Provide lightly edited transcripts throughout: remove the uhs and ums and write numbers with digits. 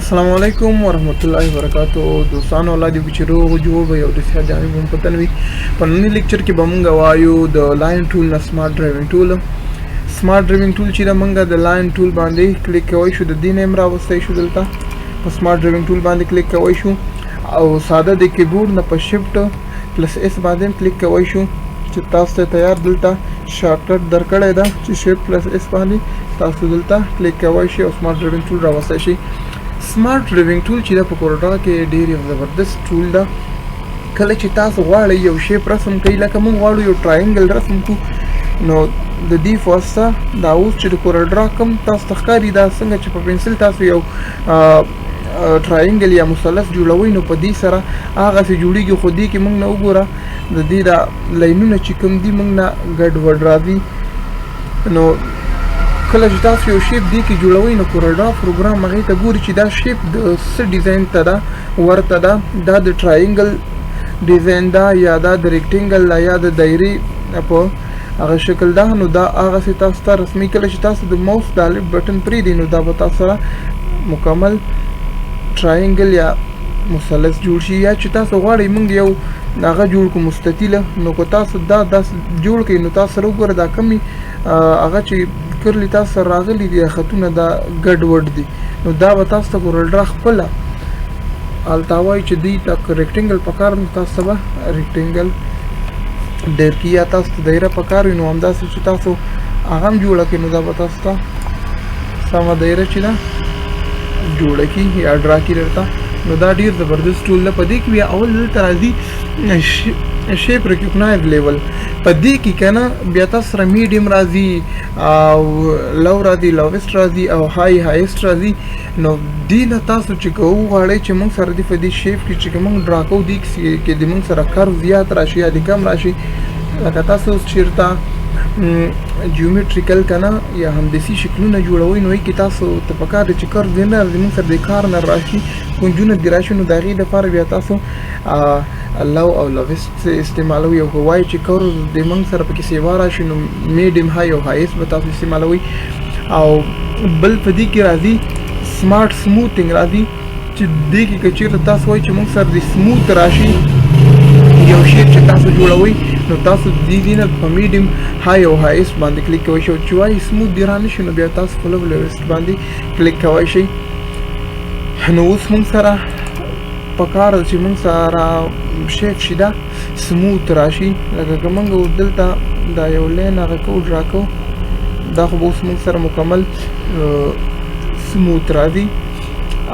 السلام علیکم ورحمت الله وبرکاتو دوستانو، الله دې چې روغ جوړ وي او د صحت جامې هم پتن وي. په ننني لیکچر کې به مونږ وایو د line tool نه smart drawing tool. Smart drawing tool چې د مونږ د line tool باندې کلیک کوی شو، د دې نیم راوستی شو. دلته په smart drawing tool باندې کلیک کوی شو او ساده د کیبورډ نه په shift plus S باندې کلیک کوی شو، چې تاسو ته تیار دلته shortcut درکړی ده چې shift plus S باندې تاسو دلته کلیک کوی شئ او smart drawing tool راوستی شئ. Smart drawing tool چې ده په CorelDRAW کې ډېر یو زبردست tool ده. کله چې تاسو غواړئ یو shape رسم کړئ، لکه موږ غواړو یو triangle رسم کړو، نو د دې په واسطه دا اوس چې د CorelDRAW کوم تاسو ته ښکاري، دا څنګه چې په پنسل تاسو یو triangle یا مثلث جوړوئ، نو په دې سره هغسې جوړیږي. خو دې کې موږ نه وګوره، د دې دا لاینونه چې کوم دي، موږ نه ګډوډ راځي. نو کله چې تاسو یو shape دې کې جوړوئ، نو CorelDRAW پروګرام هغې ته ګوري چې دا shape د څه ډیزاین ته ده ورته ده، دا د triangle design ده یا دا د rectangle ده یا د دایرې په هغه شکل ده، نو دا هغسې تاسو ته رسمي. کله چې تاسو د موس د left button پرېږدئ، نو دا به تاسو سره مکمل triangle یا مثلث جوړ شي. یا چې تاسو غواړئ موږ یو هغه جوړ کړو مستطیله، نو که تاسو دا داسې جوړ کړئ، نو تاسو سره وګوره دا کمې هغه چې curly تاسو سره راغلي دي، خطونه دا ګډوډ دي، نو دا به تاسو ته CorelDRAW خپله هلته وایي چې دوی ته که rectangle پکار، نو تاسو ته به rectangle درکړي، یا تاسو ته دایره پکار وي، نو همداسې چې تاسو هغه هم جوړه کړئ، نو دا به تاسو ته سمه دایره چې ده جوړه کړي یا draw کړي درته. نو دا ډېر زبردست tool ده. په دې کې بیا اول دلته راځي shape recognize level. په دې کې که نه بیا تاسو سره میډیم راځي او low راځي، lowest راځي او high، highest راځي. نو دې نه تاسو چې که وغواړئ چې موږ سره دې په دې shape کې چې موږ draw کوو، دې کې د موږ سره curve زیات راشي یا د کم راشي، لکه تاسو اوس چېرته geometrical که نه یا همداسې شکلونه جوړوئ، نو کې تاسو ته پکار دی چې curve دې نه راځي، موږ سره د corner راشي، کنجونه دې راشي، نو د هغې دپاره بیا تاسو low او lowest استعمالوئ. او که وایي چې curve د موږ سره پکې سیوا راشي، نو medium، high او highest به تاسو استعمالوئ. او بل په دې کې راځي smart smoothing راځي، چې دې کې که چېرته تاسو وایي چې موږ سره د smooth راشي یو shape چې تاسو جوړوئ، نو تاسو دې دې نه په medium، high او highest باندې کلیک کوئ شئ. چې وایي smooth دې را نه شي، نو بیا تاسو په low، lowest باندې کلیک کوئ شئ. نو اوس موږ سره پکار ده چې موږ سره shape شي دا smooth راشي، لکه که موږ اوس دلته دا یو line هغه کوو، draw کوو، دا خو به اوس موږ سره مکمل smooth راځي.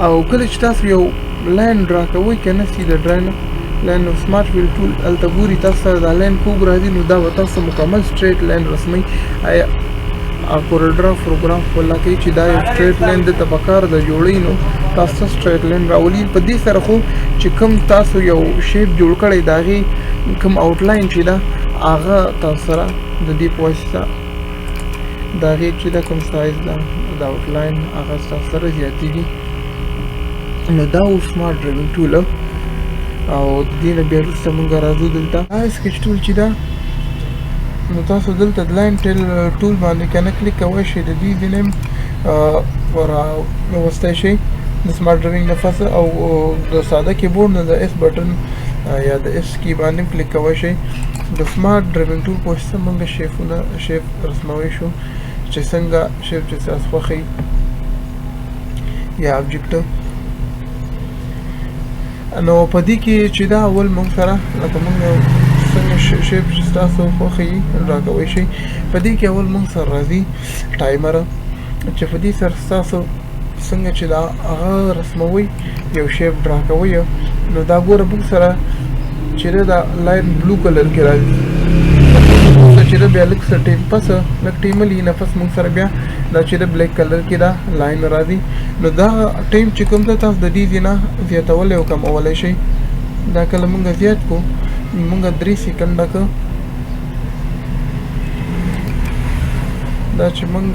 او کله چې تاسو یو line draw کوئ که نه، سیده draw نه line، نو smart fill tool هلته ګوري تاسو سره دا line کوږ راځي، نو دا به تاسو مکمل straight line رسموي. آیا CorelDRAW پروګرام خپله کوي چې دا یو straight line دته پکار ده جوړوي، نو تاسو ته straight line راولي. په دې سره خو چې کوم تاسو یو shape جوړ کړی، د هغې کوم outline چې ده، هغه تاسو سره د دې په واسطه د هغې چې ده کوم سایز ده د outline، هغه ستاسو سره زیاتېږي. نو دا و smart drawing tool. او د دې نه بیا وروسته موږ راځو دلته sketch tool چې ده، نو تاسو دلته د line ټیل tool باندې که نه کلیک کوی شئ، د دې ځینې راوستی شئ د smart drawing نه پس، او د ساده کیبورډ نه د S button یا د S key باندې کلیک کوی شئ. د smart drawing tool په واسطه موږ shape ونه shape رسموی شو، چې څنګه shape چې ستاسو خوښ یا object. نو په دې کې چې دا اول موږ سره لکه موږ څنګه shape چې ستاسو خوښ وي draw کوی شئ. په دې کې اول موږ سره راځي timer، چې په دې سره ستاسو څنګه چې دا هغه رسموئ یو shape draw کوئ، نو دا ګوره موږ سره چې دا line blue color کې راځي، چې دا بیا لږ څه ټایم پس، لږ ټایم لري نه پس، موږ سره بیا دا چې د black color کې دا line راځي. نو دا ټایم چې کوم ده، تاسو د دې ځای نه زیاتولی او کمولی شئ. دا کله موږ زیات کړو، موږ 3 سیکنډه که دا چې موږ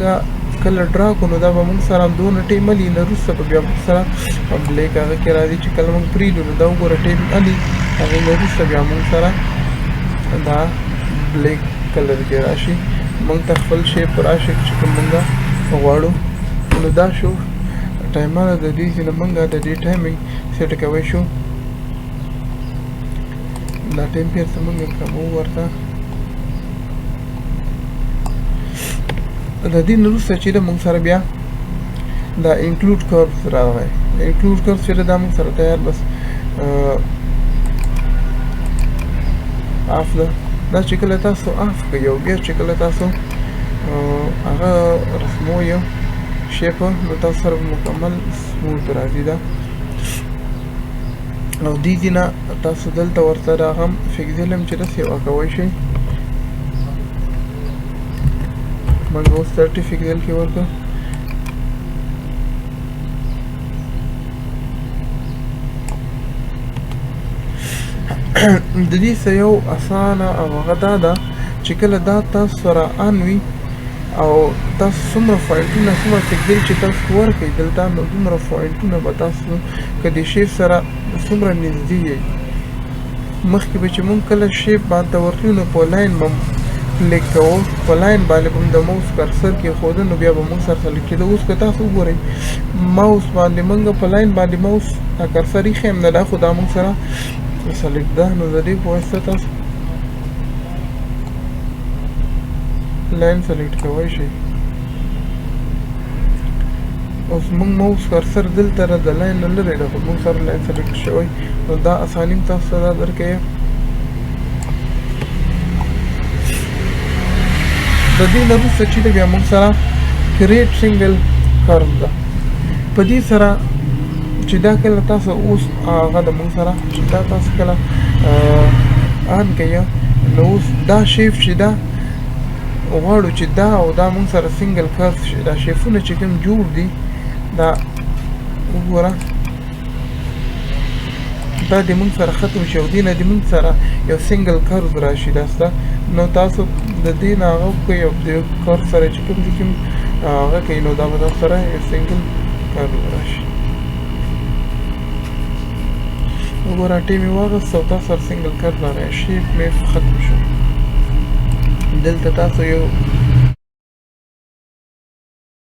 کله draw کړو، نو دا به موږ سره دونه ټایم لري نه وروسته به بیا موږ سره په black هغه کې راځي. چې کله موږ پرېږدو، نو دا وګوره ټایم الي، هغې نه وروسته بیا موږ سره دا black color کې راشي، موږ ته خپل shape راشي چې کوم موږ غواړو. نو دا شو ټایمر د دې ځای نه موږ د دې timing set کوی شو. دا ټایم بیرته موږ کمو ورته. د دې نه وروسته چې ده موږ سره بیا دا include curves راغی. include curves چې ده دا موږ سره تیار بس off ده. دا چې کله تاسو off کړئ او بیا چې کله تاسو هغه رسموئ shape، نو تاسو سره مکمل smooth راځي دا. او دې ځای نه تاسو دلته ورته دا هم پکسل هم چې ده سیوا کوی شئ. موږ اوس 30 پکسل کې ورکړو. د دې څه یو اسانه او هغه دا ده چې کله دا تاسو سره on وي او تاسو څومره پوینټونه څومره پکسل چې تاسو ورکړئ دلته، نو دومره پوینټونه به تاسو که د shape سره څومره نږدې یئ. مخکې به چې موږ کله shape باندې ورتلو نو په line به کلیک کوو، په line باندې به د mouse cursor کېښودو، نو بیا به موږ سره select کېده. اوس که تاسو وګورئ ماوس باندې موږ په line باندې mouse cursor ایښی هم نه ده، خو دا موږ سره select ده. نو د دې په واسطه تاسو line select کوی شئ. اوس موږ mouse cursor دلته ده د line نه لرې ده، خو موږ سره line select شوی، نو دا اساني هم تاسو ته دا درکوي. د دې نه وروسته چې ده بیا موږ سره create single curve ده. په دې سره چې دا کله تاسو اوس هغه د موږ سره چې دا تاسو کله on کوئ، نو اوس دا shape چې ده غواړو چې دا او دا موږ سره single curve شي. دا shape ونه چې کوم جوړ دي دا وګوره دا د موږ سره ختم شي او دې نه د موږ سره یو single curve راشي داسته. نو تاسو د دې نه هغه وکړئ او د curve سره چې کوم دي کوم هغه کوئ، نو دا به تاسو سره یو single curve راشي. وګوره ټیم یې واخیست او تاسو سره single curve راغی، shape مې ختم شو. دلته تاسو یو